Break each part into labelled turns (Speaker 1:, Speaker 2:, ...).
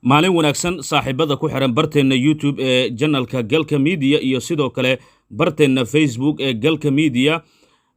Speaker 1: Maalin wanaagsan, saaxiibada ku xihan barteenna YouTube ee channelka Galka Media iyo sidoo kale barteenna Facebook ee Galka Media.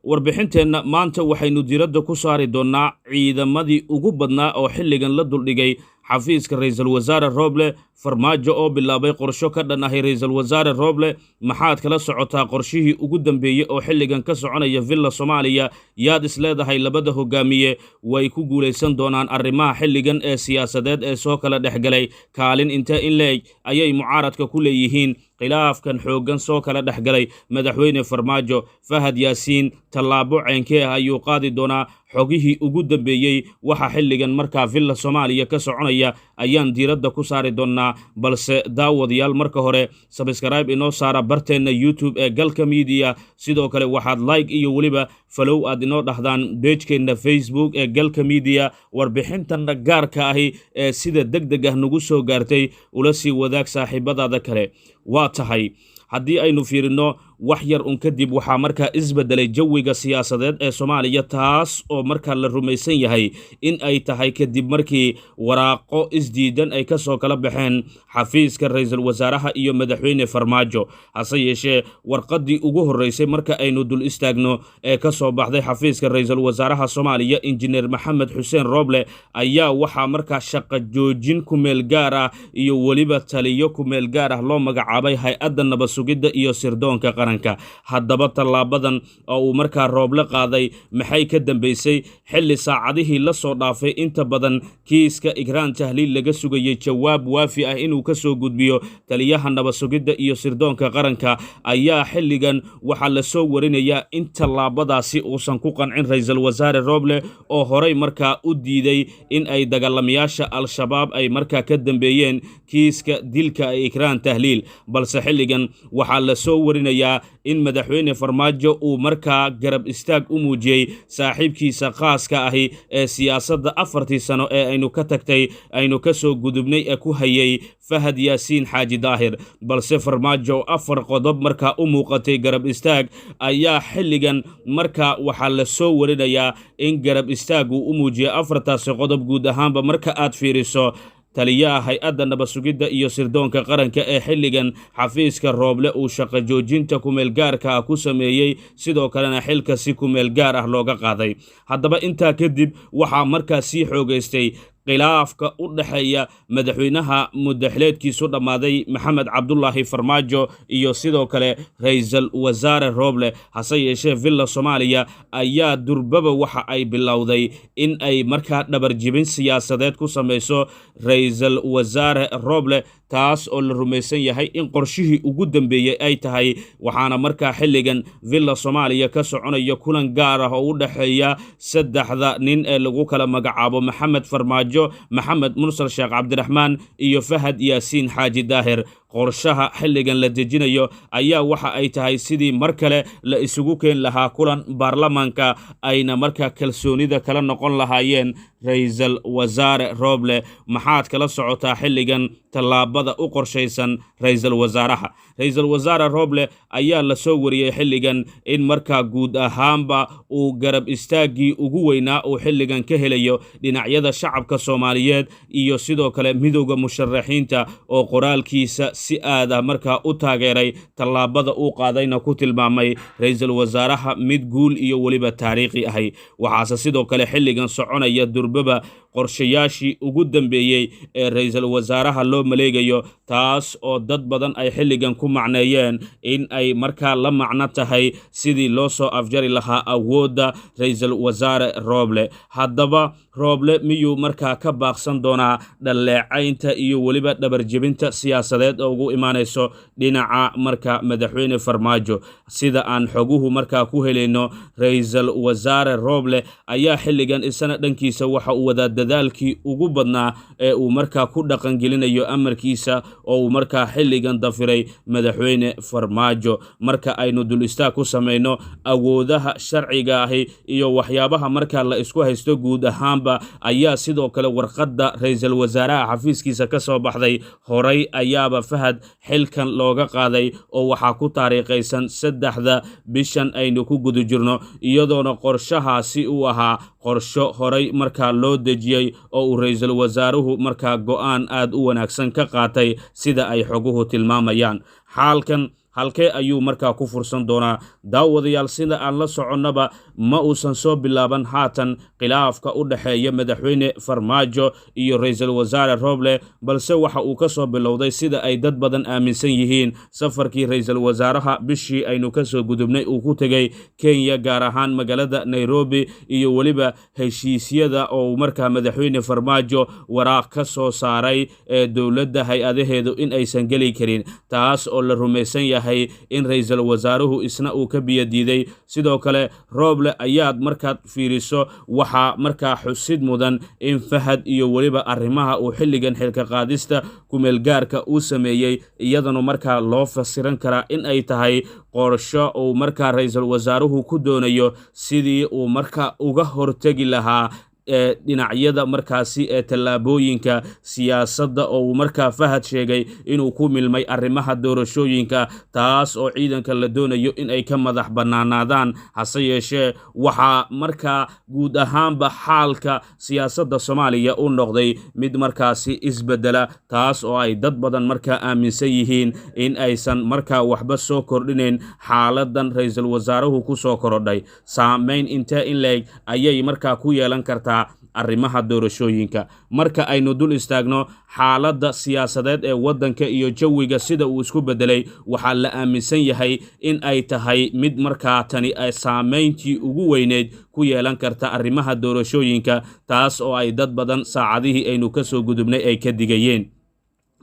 Speaker 1: Warbixinteenna maanta waxaynu diiradda ku saari doonnaa ciidamadii ugu badnaa oo xilligan la duldhigay xafiiska Ra'iisul Wasaare Rooble, Farmaajo oo bilaabay qorsho ka dhan ahay Ra'iisul Wasaare Rooble. Maxaad kala socotaa qorshihii ugu dambeeyey oo xilligan ka soconaya Villa Soomaaliya? Yaad is leedahay labada hogaamiye way ku guulaysan doonaan arrimaha xilligan ee siyaasadeed ee soo kala dhexgalay? Kaalin intee in leeg ayay mucaaradka ku leeyihiin khilaafkan xooggan soo kala dhexgalay madaxweyne Farmaajo? Fahad Yaasiin tallaabo ceenkee ah ayuu qaadi doonaa? Xogihii ugu dambeeyey waxa xilligan markaa Villa Soomaaliya ka soconaya ayaan diiradda ku saari doonnaa. Balse daawadayaal, marka hore subscribe inoo saara barteenna YouTube ee Galka Media. Sidoo kale waxaad like iyo weliba follow aad inoo dhahdaan pagekeenna Facebook ee Galka Media. Warbixintanna gaarka ahi ee sida deg deg ah nagu soo gaartay ula sii wadaag saaxiibadaada kale. Waa tahay, haddii aynu fiirinno wax yar un kadib, waxaa markaa isbedelay jawiga siyaasadeed ee Soomaaliya, taas oo markaa la rumaysan yahay in ay tahay kadib markii waraaqo isdiidan ay ka soo kala baxeen xafiiska ra'iisul wasaaraha iyo madaxweyne Farmaajo. Hase yeeshee, warqaddii ugu horreysay marka aynu dul istaagno ee ka soo baxday xafiiska ra'iisul wasaaraha Soomaaliya, Injineer Maxamed Xuseen Rooble, ayaa waxaa markaa shaqo joojin kumeel gaar ah iyo weliba taliyo kumeel gaar ah loo magacaabay hay-adda nabad sugidda iyo sirdoonka qaranka. Haddaba tallaabadan oo uu markaa Rooble qaaday maxay ka dambeysay, xilli saacadihii la soo dhaafay inta badan kiiska Ikraan Tahliil laga sugayey jawaab waafi ah inuu ka soo gudbiyo taliyaha nabad sugidda iyo sirdoonka qaranka? Ayaa xilligan waxaa la soo warinayaa in tallaabadaasi uusan ku qancin ra'iisul wasaare Rooble, oo horey markaa u diiday in ay dagaalamayaasha Al-Shabaab ay markaa ka dambeeyeen kiiska dilka Ikraan Tahliil. Balse xilligan waxaa la soo warinayaa in madaxweyne Farmaajo uu markaa garab istaag u muujiyey saaxiibkiisa khaaska ahi ee siyaasadda 4-tii sano ee aynu ka tagtay, aynu ka soo gudubnay ee ku hayay, Fahad Yaasiin Xaaji Daahir. Balse Farmaajo afar qodob markaa u muuqatay garab istaag ayaa xilligan markaa waxaa la soo warinayaa in garab istaag uu u muujiyey afartaasi qodob. Guud ahaanba marka aad fiiriso taliyaha hay-adda nabad sugidda iyo sirdoonka qaranka ee xilligan xafiiska Rooble uu shaqo joojinta kumeel gaarka ah ku sameeyey, sidoo kalena xilka si kumeel gaar ah looga qaaday. Haddaba intaa kadib waxaa markaa sii xoogaystay khilaafka u dhexeeya madaxweynaha muddaxileedkiisu dhammaaday, Maxamed Cabdulaahi Farmaajo, iyo sidoo kale ra'iisul wasaare Rooble. Hase yeeshee, Villa Soomaaliya ayaa durbaba waxa ay bilowday in ay markaa dhabarjibin siyaasadeed ku samayso ra'iisul wasaare Rooble, taas oo la rumaysan yahay in qorshihii ugu dambeeyey ay tahay. Waxaana markaa xilligan Villa Soomaaliya ka soconaya kulan gaar ah oo u dhexeeya saddexda nin ee lagu kala magacaabo Maxamed Farmaajo, Maxamed Mursal Sheekh Cabdiraxmaan iyo Fahad Yaasiin Xaaji Daahir. Qorshaha xilligan la dejinayo ayaa waxa ay tahay sidii mar kale la isugu keen lahaa kulan baarlamaanka, ayna markaa kalsoonida kala noqon lahaayeen ra'iisul wasaare Rooble. Maxaad kala socotaa xilligan tallaabada u qorshaysan ra'iisul wasaaraha? Ra'iisul wasaare Rooble ayaa la soo wariyey xilligan in markaa guud ahaanba uu garab istaaggii ugu weynaa uu xilligan ka helayo dhinacyada shacabka Soomaaliyeed iyo sidoo kale Midowda Musharaxiinta, oo qoraalkiisa si aad ah markaa u taageeray, tallaabada uu qaadayna ku tilmaamay ra'iisul wasaaraha mid guul iyo weliba taariikhi ahay. Waxaase sidoo kale xilligan soconaya durbaba qorshayaashii ugu dambeeyey ee ra'iisul wasaaraha loo maleegayo, taas oo dad badan ay xilligan ku macneeyeen in ay markaa la macno tahay sidii loo soo afjari lahaa awoodda ra'iisul wasaare Rooble. Haddaba Rooble miyuu markaa ka baaqsan doonaa dhaleecaynta iyo weliba dhabarjebinta siyaasadeed oo ugu imaanayso dhinaca marka madaxweyne Farmaajo? Sida aan xoguhu markaa ku helayno, ra'iisul wasaare Rooble ayaa xilligan isana dhankiisa waxa uu wadaa dadaalkii ugu badnaa ee uu markaa ku dhaqangelinayo amarkiisa oo uu markaa xilligan dafiray madaxweyne Farmaajo. Marka aynu dul istaag ku samayno awoodaha sharciga ahi iyo waxyaabaha markaa la isku haysto guud ahaanba, ayaa sidoo kale warqadda ra'iisul wasaaraha xafiiskiisa ka soo baxday horay ayaaba Fahad xilkan looga qaaday, oo waxaa ku taariikhaysan 3-da bishan aynu ku guda jirno, iyadoona qorshahaasi uu ahaa qorsho horay markaa loo dejiyey. dejiyey oo uu ra-iisul wasaaruhu markaa go'aan aad u wanaagsan ka qaatay, sida ay xoguhu tilmaamayaan. Xaalkan halkee ayuu markaa ku fursan doonaa? Daawadayaal, sida aan la soconnaba, ma uusan soo bilaaban haatan khilaafka u dhexeeya madaxweyne Farmaajo iyo ra-iisul wasaare Rooble, balse waxa uu ka soo bilowday, sida ay dad badan aaminsan yihiin, safarkii ra-iisul wasaaraha bishii aynu ka soo gudubnay uu ku tegey Kenya, gaar ahaan magaalada Nairobi, iyo weliba heshiisyada oo markaa madaxweyne Farmaajo waraaq ka soo saaray ee dowladda hay-adaheedu in aysan geli karin, taas oo la rumaysan yahay in ra-iisul wasaaruhu isna uu ka biyadiiday. Sidoo kale Rooble ayaad markaad fiiriso, waxaa markaa xusid mudan in Fahad iyo weliba arrimaha uu xilligan xilka qaadista kumeelgaarka uu sameeyey iyadana markaa loo fasiran karaa in ay tahay qorsho uu markaa ra-iisul wasaaruhu ku doonayo sidii uu markaa uga hortegi lahaa ee dhinacyada markaasi ee tallaabooyinka siyaasadda oo uu markaa Fahad sheegay inuu ku milmay arrimaha doorashooyinka, taas oo ciidanka la doonayo in ay ka madax bannaanaadaan. Hase yeeshee waxaa markaa guud ahaanba xaalka siyaasadda Soomaaliya u noqday mid markaasi isbedela, taas oo ay dad badan markaa aaminsan yihiin in aysan markaa waxba soo kordhinayn xaaladan ra-iisul wasaaruhu ku soo korodhay. Saameyn intee in leeg ayay markaa ku yeelan kartaa arrimaha doorashooyinka? Marka aynu dul istaagno xaaladda siyaasadeed ee waddanka iyo jawiga sida uu isku beddelay, waxaa la aaminsan yahay in ay tahay mid markaa tani ay saameyntii ugu weyneyd ku yeelan karta arrimaha doorashooyinka, taas oo ay dad badan saacadihii aynu ka soo gudubnay ay ka digayeen.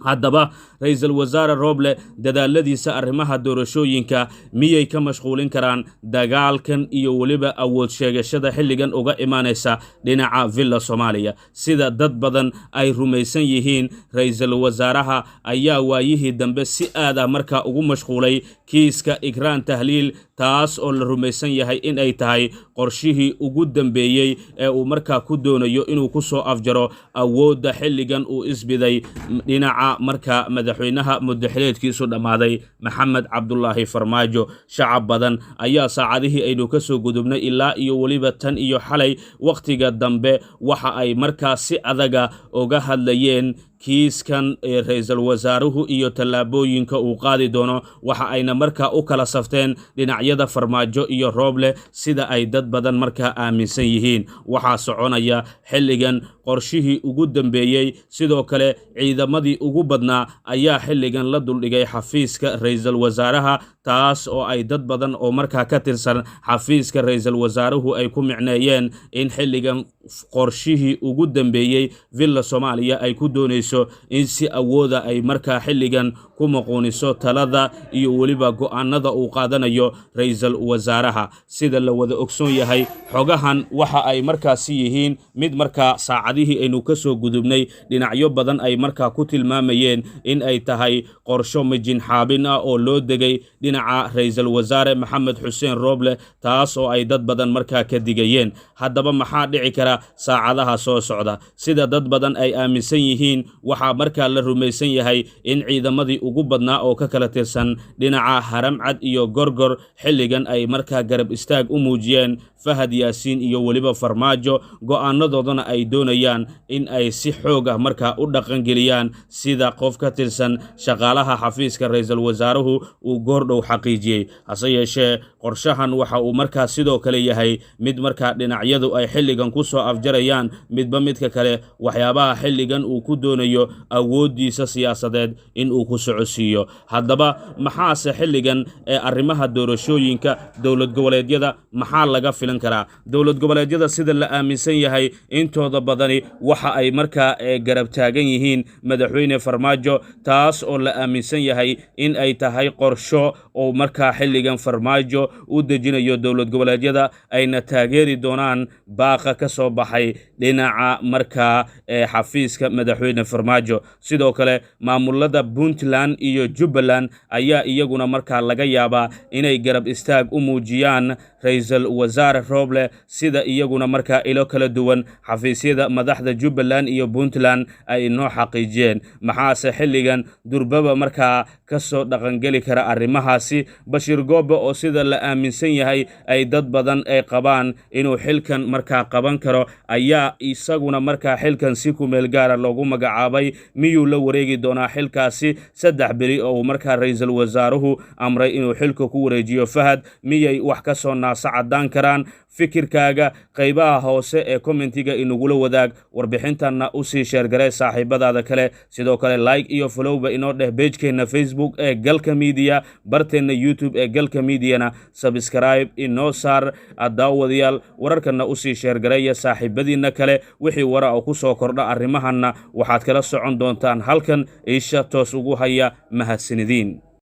Speaker 1: Haddaba ra-iisul wasaare Rooble dadaaladiisa arrimaha doorashooyinka miyay ka mashquulin karaan dagaalkan iyo weliba awood sheegashada xilligan uga imaanaysa dhinaca Villa Soomaaliya? Sida dad badan ay rumaysan yihiin, ra-iisul wasaaraha ayaa waayihii dambe si aad ah markaa ugu mashquulay kiiska Ikraan Tahliil, taas oo la rumaysan yahay in ay tahay qorshihii ugu dambeeyey ee uu markaa ku doonayo inuu ku soo afjaro awoodda xilligan uu isbiday dhinaca markaa madaxweynaha muddaxileedkiisu dhammaaday, Maxamed Cabdulaahi Farmaajo. Shacab badan ayaa saacadihii aynu ka soo gudubnay ilaa iyo weliba tan iyo xalay wakhtiga dambe waxa ay markaa si adaga uga hadlayeen kiiskan ee ra-iisul wasaaruhu iyo tallaabooyinka uu qaadi doono. Waxa ayna markaa u kala safteen dhinacyada Farmaajo iyo Rooble, sida ay dad badan markaa aaminsan yihiin. Waxaa soconaya xilligan qorshihii ugu dambeeyey. Sidoo kale ciidamadii ugu badnaa ayaa xilligan la duldhigay xafiiska ra-iisul wasaaraha, taas oo ay dad badan oo markaa ka tirsan xafiiska ra-iisul wasaaruhu ay ku micneeyeen in xilligan qorshihii ugu dambeeyey Villa Soomaaliya ay ku doonayso in si awooda ay markaa xilligan ku maquuniso talada iyo weliba go'aanada uu qaadanayo ra-iisul wasaaraha. Sida la wada ogsoon yahay, xogahan waxa ay markaasi yihiin mid markaa saacadihii aynu ka soo gudubnay dhinacyo badan ay markaa ku tilmaamayeen in ay tahay qorsho mijin xaabin ah oo loo degay dhinaca ra-iisul wasaare Maxamed Xuseen Rooble, taas oo ay dad badan markaa ka digayeen. Haddaba maxaa dhici kara saacadaha soo socda? Sida dad badan ay aaminsan yihiin, waxaa markaa la rumaysan yahay in ciidamadii ugu badnaa oo ka kala tirsan dhinaca Haramcad iyo Gorgor xilligan ay markaa garab istaag u muujiyeen Fahad Yaasiin iyo weliba Farmaajo, go'aanadoodana ay doonayaan in ay si xoog ah markaa u dhaqangeliyaan, sida qof ka tirsan shaqaalaha xafiiska ra-iisul wasaaruhu uu goordhow xaqiijiyey. Hase yeeshee qorshahan waxa uu markaa sidoo kale yahay mid markaa dhinacyadu ay xilligan ku soo afjarayaan midba midka kale waxyaabaha xilligan uu ku doonayo awooddiisa siyaasadeed in uu ku socodsiiyo. Haddaba maxaase xilligan ee arrimaha doorashooyinka dowlad goboleedyada maxaa laga filan karaa? Dowlad goboleedyada, sida la aaminsan yahay, intooda badani waxa ay markaa garab taagan yihiin madaxweyne Farmaajo, taas oo la aaminsan yahay in ay tahay qorsho oo markaa xilligan Farmaajo u dejinayo dowlad goboleedyada, ayna taageeri doonaan baaqa ka soo baxay dhinaca markaa ee xafiiska madaxweyne Farmaajo. Farmaajo. Sidoo kale maamulada Puntland iyo Jubbaland ayaa iyaguna markaa laga yaabaa inay garab istaag u muujiyaan Ra-iisul Wasaare Rooble, sida iyaguna markaa ilo kala duwan xafiisyada madaxda Jubbaland iyo Puntland ay inoo xaqiijiyeen. Maxaase xilligan durbaba markaa ka soo dhaqangeli kara arrimahaasi? Bashiir Goobe, oo sida la aaminsan yahay ay dad badan ay qabaan inuu xilkan markaa qaban karo, ayaa isaguna markaa xilkan si ku meel gaara loogu magacaabay. Miyuu la wareegi doonaa xilkaasi 3 beri oo uu markaa ra-iisul wasaaruhu amray inuu xilka ku wareejiyo Fahad? Miyay wax ka soo naasa caddaan karaan? Fikirkaaga qaybaha hoose ee commentiga inagula wadaag, warbixintanna usii share garee saaxiibadaada kale. Sidoo kale like iyo followba inoo dheh pagekeenna Facebook ee Galka Media, barteenna YouTube ee Galka Mediana subscribe inoo saar. Daawadayaal, wararkanna usii share gareeya saaxiibadiinna kale. Wixii wara oo ku soo kordha arrimahanna waxaad kala socon doontaan halkan. Isha toos ugu haya. Mahadsanidin.